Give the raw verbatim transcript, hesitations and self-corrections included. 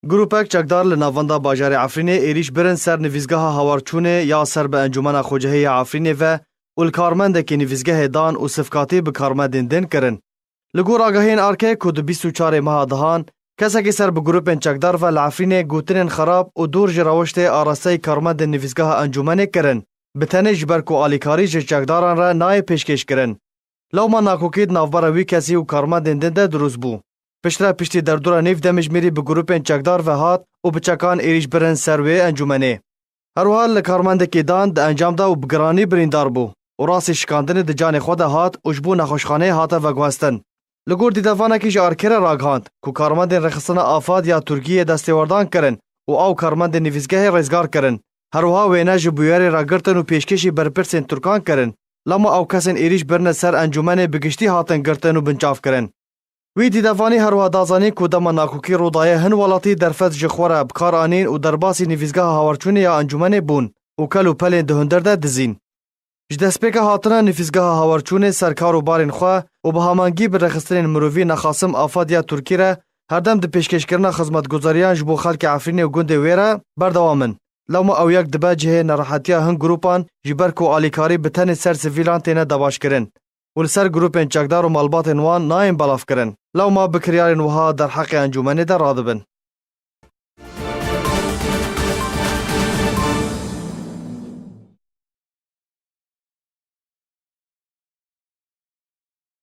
Grûpek çekdar li navenda bajarê Efrînê êrîş birin ser nivîzgeha Hawarçûnê ya ser bi Encûmena Xwecihê ya Efrînê ve û li karmendekî nivîzgehê dan û sifkatî bi karmendên din kirin. Li gor agahiyên arkê ku di bîst û çarê meha dihan, kesekî ser bi grûpên çekdar ve li Efrînê gotinên xerab û dûr ji rewiştê arasteyî karmendên nivîzgeha encûmenê kirin, bi tenê ji ber ku alîkarî ji çekdaran re nayê pêşkêş kirin. Lewma nakokî di navbera wî kesî û karmendên din de dirust bû. Piştre piştî derdora nîv demjimêrî bi grûpên çekdar ve hat û bi çekan êrîş birin ser wê encûmenê. Her wiha li karmendekî dan di encam de û bi giranî birîndar bû û rastî şikandinê di canê xwe de hat û ji bo nexweşxaneyê hate veguhestin. Li gor dîdevanekî ji arkê re ragihand ku karmendên rêxistina AFAD ya Tirkiyê destêwerdan kirin û ew karmendên nivîzgehê rêzgar kirin. Her wiha wêne ji bûyerê re girtin û pêşkêşî berpirsên Tirkan kirin. Lema ew kesên êrîş birine ser encûmenê bi giştî hatin girtin û binçavkirin. Wî dîdevanî her wiha da zanîn ku dema nakokî rû daye hin welatî derfet ji xwe re bi kar anîn û derbasî nivîzgeha Hawarçûnê ya encûmenê bûn û kel û pelên di hundir de dizîn. Ji destpêka hatina nivîzgeha Hawarçûnê ser kar û barên xwe û bi hamangî bi rêxistinên mirovî Nexasim AFAD ya Tirkî re herdem di pêşkêşkirina xizmetguzariyan ji bo xelkê Efrînê û gundê wê re berdewam in. Lewma ew yek dibe cihê nerehetiya hin grûpan ji ber ku alîkarî bi tenê ser sivîlan têne dabaşkirin û li ser grûpên çekdar û malbatên wan nayên belavkirin. Lewma bi kiryarên wiha derheqê encûmenê de radibin.